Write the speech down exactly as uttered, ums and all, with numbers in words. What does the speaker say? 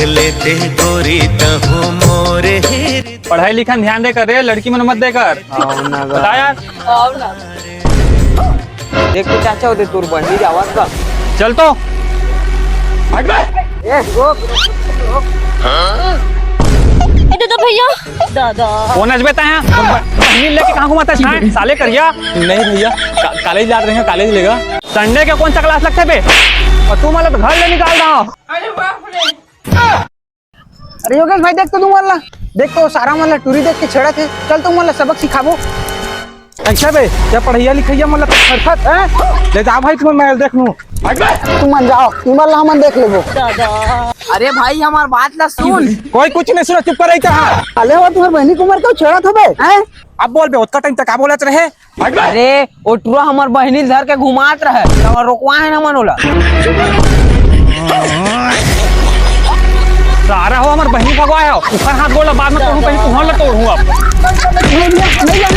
लेते गोरी तहूँ मोरे हीर। पढ़ाई लिखाई में ध्यान दे कर रे, लड़की मन मत दे कर। बता यार। देख तो चाचा, ओदे तोर बहिनी जावत का। चल तो। ए, रुक। ए, दे दो भैया। दादा। कौन अजबे तैं? बहिनी लेके कहाँ घुमाता है? साले करिया। नहीं भैया, का-, कॉलेज जात रहे हैं, कॉलेज लेगा। संडे के कौन सा क्लास लगता है बे? और तू मतलब घर ले निकाल रहा। अरे बाप रे। अरे योगेश भाई, देख तो तुमन ला, देख तो सारा मन ला टूरी देख के छेड़त हे। चल तुमन ला सबक सिखाबो। अच्छा बे, क्या पढ़ैया लिखैया मन ला खरखत, हैं? ले जा भाई, तुम्हें मैं देख लूं। तुमन जाओ, तुमन ला हमन देख लेबो। अरे भाई, हमार बात ला सुन। कोई कुछ नहीं सुना, चुप कर रही कहाँ? अले वो तुम्हार बहिनी के उमर के छेड़त हबे, हैं? अब बोल बे, ओतका टाइम तक का बोलत रहे? अरे, ओ टुरा हमर बहिनी धर के घुमात रहे, त रोकवा है ना मन ओला। सारा हो हमर बहिनी भगवा है, ऊपर हाथ बोला, बाद में तोड़ू, पहले तुहर ला तोड़ू अब। नहीं, नहीं, नहीं,